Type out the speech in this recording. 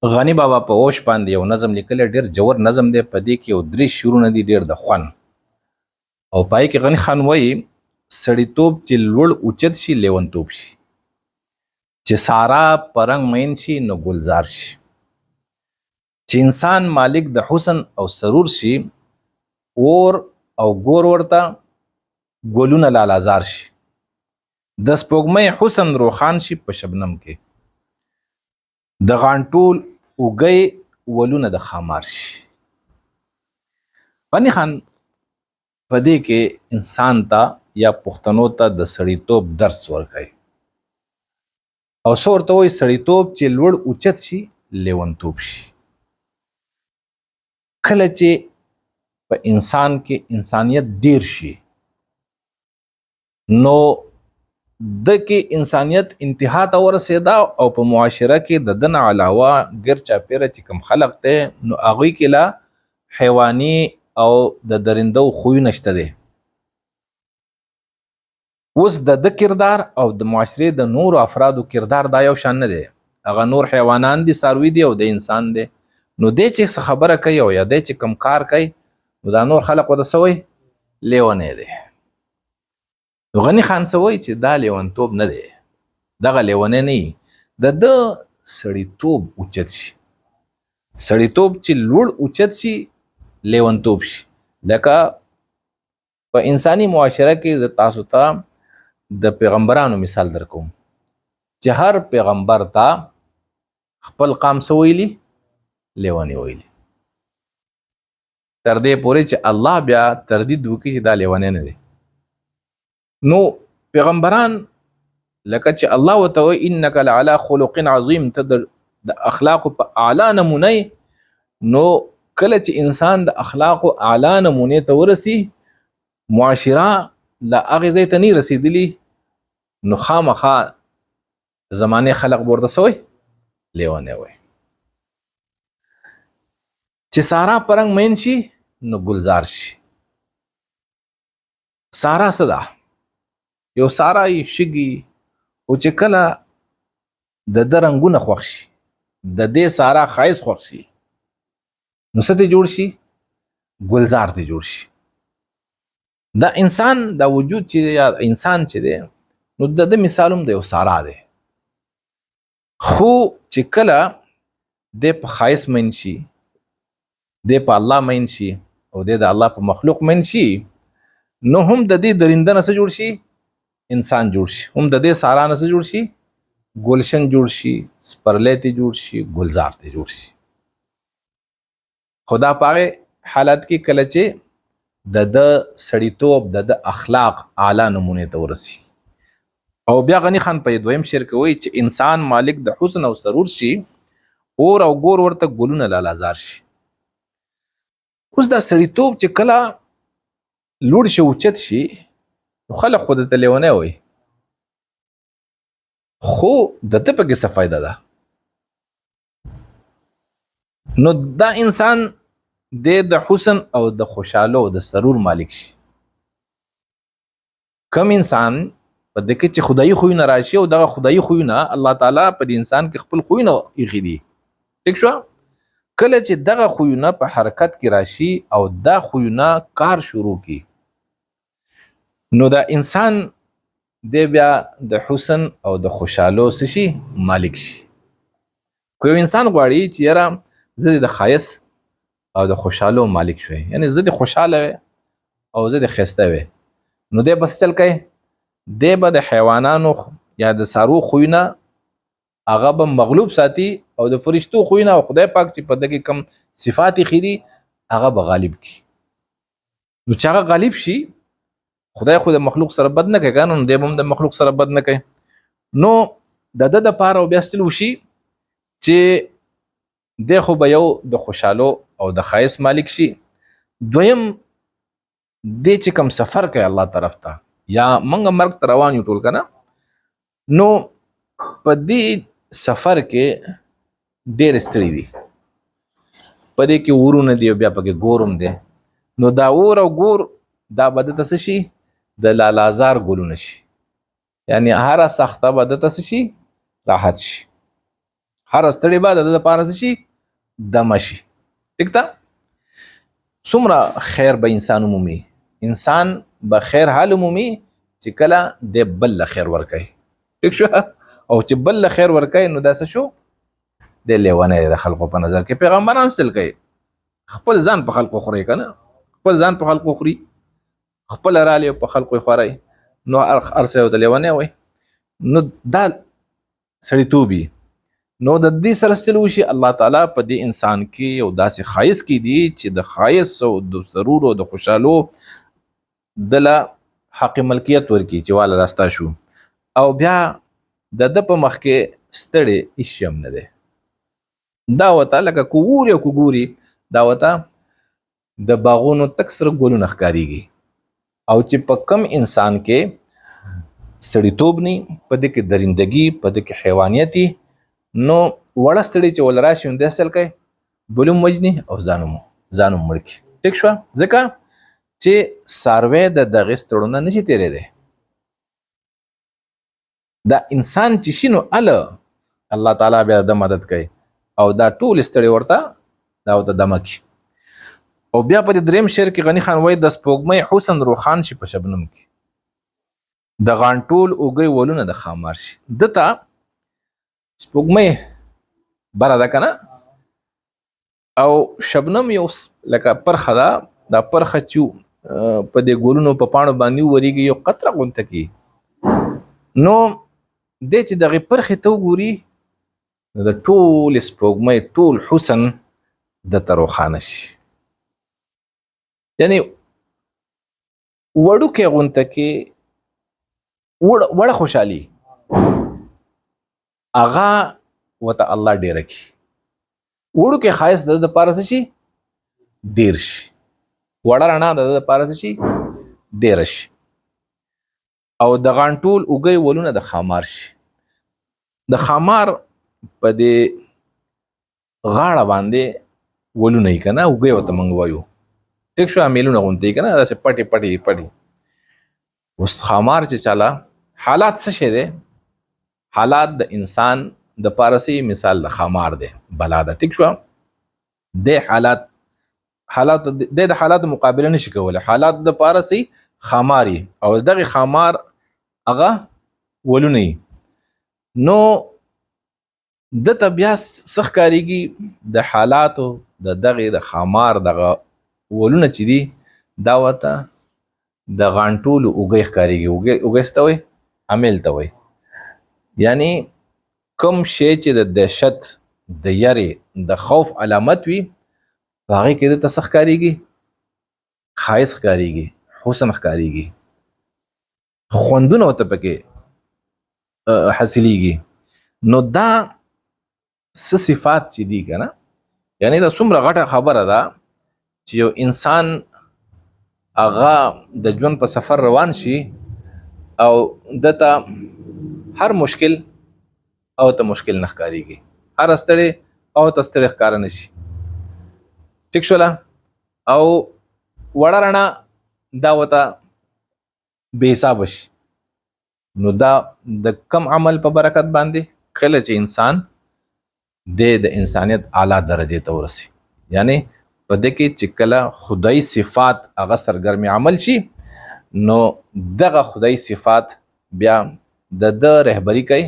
غني بابا په اوش باندې یو نظم لیکلی، ډېر ژور نظم دی. په دې کې یو درې شعرونه دي ډېر د خوند، او پای کې غني خان وایي: سړیتوب چې لوړ اوچت شي لیونتوب شي، چې سارا په رنګ مین شي نو ګلزار شي، چې انسان مالک د حسن او سرور شي، اور او ګور ورته ګلونه لالازار شي، د سپوږمۍ حسن روښان شي په شبنم کې، د غانټول اوږۍ ولونه د ښامار شي. غني خان په دې کې انسان ته یا پښتنو ته د سړیتوب درس ورکوي او څه ورته وایي: سړیتوب چې لوړ اوچت شي لیونتوب شي. کله چې په انسان کې انسانیت ډیر شي نو د کې انسانیت انتها ته ورسېده، او په معاشره کې د ده نه علاوه ګر چاپېره چې کوم خلق دی نو هغوی کې لا حیواني او د درندو خویونه شته دی. اوس د ده کردار او د معاشرې د نورو افرادو کردار دا یو شان نه دی. هغه نور حیوانان دي، څاروي دي، او د انسان دی. نو دی چې څه خبره کوي او یا دی چې کوم کار کوي نو دا نور خلق ورته څه وایي؟ لیونی دی. نو غني خان څه وایي؟ چې دا لیونتوب نه دی، دغه لیونی نه وي، د ده سړیتوب اوچت شي. سړیتوب چې لوړ اوچت شي لیونتوب شي. لکه په انساني معاشره کې زه تاسو ته د پیغمبرانو مثال درکوم چې هر پیغمبر ته خپل قام څه ویلي؟ لیونی ویلي، تر دې پورې چې الله بیا تردید وکړي چې دا لیونی نه دی. نو پیغمبران لکه چې الله ورته وایي انک لعلی خلق عظیم، ته د اخلاقو په اعلی نمونه. نو کله چې انسان د اخلاقو اعلی نمونې ته ورسي، معاشره لا هغې ځای ته نه رسېدلي، نو خامخا زمانې خلق به ورته څه وایي؟ لیونی وایي. چې سارا په رنګ مین شي نو ګلزار شي. سارا څه ده؟ یو سارا یې شګي، خو چې کله د ده رنګونه خوښ شي، د دې سارا ښایست خوښ شي، نو څه ترې جوړ شي؟ ګلزار ترې جوړ شي. دا انسان دا وجود چې یا انسان چې دی نو د ده مثال هم د یو سارا دی، خو چې کله دی په ښایست مین شي، دی په الله مین شي، او دی د الله په مخلوق مین شي، نو هم د دې درنده نه څه جوړ شي؟ انسان جوړ شي. هم د دې سارا نه څه جوړ شي؟ ګلشن جوړ شي، سپرلی ترې جوړ شي، ګلزار ترې جوړ شي. خو دا په هغې حالت کې کله چې د ده سړیتوب، د ده اخلاق اعلی نمونې ته ورسي. او بیا غني خان په دویم شعر کې وایي چې انسان مالک د حسن او سرور شي، اور او ګور ورته ګلونه لالازار شي. اوس دا سړیتوب چې کله لوړ شي اوچت شي نو خلک خو درته لیونی وایي، خو د ده پکې څه فایده ده؟ نو دا انسان دی د حسن او د خوشحالو او د سرور مالک شي. کم انسان په دې کې چې خدایي خویونه راشي، او دغه خدایي خویونه الله تعالی په دې انسان کې خپل خویونه ایښي دي، ټیک شوه؟ کله چې دغه خویونه په حرکت کې راشي او دا خویونه کار شروع کړي، نو دا انسان دی بیا د حسن او د خوشحالو څه شي؟ مالک شي. که یو انسان غواړي چې یاره زه د ښایست او د خوشحالو مالک شوی، یعنی زه د خوشحاله وی او زه د ښایسته وی، نو دی به څه چل کوي؟ دی به د حیوانانو یا د څاروو خویونه هغه به مغلوب ساتي، او د فرشتو خویونه او خدای پاک چې په ده کې کوم صفات ایښي دي هغه به غالب کړي. نو چې هغه غالب شي، خدای خو د مخلوق سره بد نه کوي که نه، نو دی به هم د مخلوق سره بد نه کوي. نو د ده دپاره بیا ستل وشي چې دی خو به یو د خوشحالو او د ښایست مالک شي، دویم دی چې کوم سفر کوي الله طرف ته، یا موږ مرګ ته روان یو ټول که نه، نو په دې سفر کې ډېر ستړي دي، په دې کې ورونه دي او بیا پکې ګورم دی، نو دا اور او ګور دا به ده ته څه شي؟ د لالازار ګلونه شي، یعنی هره سخته به ده ته څه شي؟ راحت شي. هر ستړی به د ده دپاره څه شي؟ دمه شي. ټیک ده؟ څومره خیر به انسان ومومي؟ انسان به خیر حال ومومي چې کله دی بل له خیر ورکوي. ټیک شو؟ او چې بل له خیر ورکوي نو دا څه شو؟ دی لیونی دی د خلکو په نظر کې. پیغمبران سل کوي، خپل ځان په خلکو خوري که نه، خپل ځان په خلکو خوري، خپل رالی په خلکو یې خوري، نو هر څه ورته لیونی وایي. نو دا سړیتوب وي. نو د دې سره ستل وشي، الله تعالی په دې انسان کې یو داسې ښایست کې دي چې د ښایست او د سرور او د خوشحالو دله حق ملکیت ورکړي چې واله دا ستا شو. او بیا د ده په مخ کې ستړی هېڅ شی هم نه دی. دا ورته لکه که ووري او که ګوري، دا ورته د باغونو تک سره ګلونه ښکارېږي. او چې په کم انسان کې ستړیتوب نی، په دې کې درندګي، په دې کې حیوانیت، نو وړه ستړي چې ول راشي نو دی څه کوي؟ بل هم وژني او ځان هم مړ کړي. ټیک شوه؟ ځکه چې څاروی د دغې ستړو نه نشي تېرېدی. دا انسان چې شي نو اله الله تعالی بیا د مدد کوي او دا ټول ستړي ورته دا ورته دمه کړي. او بیا په دې دریم شعر کې غني خان وایي د سپوږمۍ حسن روښان شي په شبنم کې، د غانټول اوږۍ ولونه د ښامار شي. ده ته سپوږمۍ بره ده که نه، او شبنم یو لکه پرخه ده، دا پرخه چې په دې ګلونو په پاڼو باندې وورېږي یو قطره غونته کېږي. نو دی چې دغې پرخې ته وګوري نو د ټولې سپوږمۍ ټول حسن ده ته روښانه شي. یعنی وړوکی غونته کې وړه خوشحالي هغه ورته الله ډېره کړي. وړوکی ښایست د ده دپاره څه شي؟ ډېر شي. وړه رڼا د ده دپاره څه شي؟ ډېره شي. او د غانټول اوږۍ ولونه د ښامار شي. د ښامار په دې غاړه باندې ولونه یې که نه، اوږۍ ورته موږ وایو. ټیک شو؟ امیلونه غونتې یې که نه، داسې پټې پټې پټې. اوس ښامار چې چاله حالات څه شی دی؟ حالات د انسان د پاره څه مثال د ښامار دی، بلا ده. ټیک شو؟ د حالات حالات د حالاتو مقابله نشي کولی. حالات د پاره څه ښامار او دغه ښامار هغه ولونه. نو ده ته بیا څه ښکارېږي؟ د حالاتو د دغې د ښامار دغه ولونه چې دي دا ورته د غانټولو اوږۍ ښکارېږي. اوږۍ څه ته وایي؟ امیل ته وایي. یعنی کوم شی چې د دهشت، د یرې، د خوف علامت وي، په هغې کې ده ته څه ښکارېږي؟ ښایست ښکارېږي، حسن ښکارېږي، خوندونه ورته پکې حاصلېږي. نو دا څه صفات چې دي که نه، یعنی دا څومره غټه خبره ده چې یو انسان هغه د ژوند په سفر روان شي او ده ته هر مشکل او ته مشکل نه ښکارېږي، هر ستړی او ته ستړی ښکاره نه شي. ټیک شوله؟ او وړه رڼا دا ورته بې حسابه شي. نو دا د کم عمل په برکت باندې کله چې انسان د انسانیت اعلی درجې ته ورسي، یعنی په دې کې چې کله خدای صفات هغه سرګرمي عمل شي، نو دغه خدای صفات بیا د ده رهبري کوي.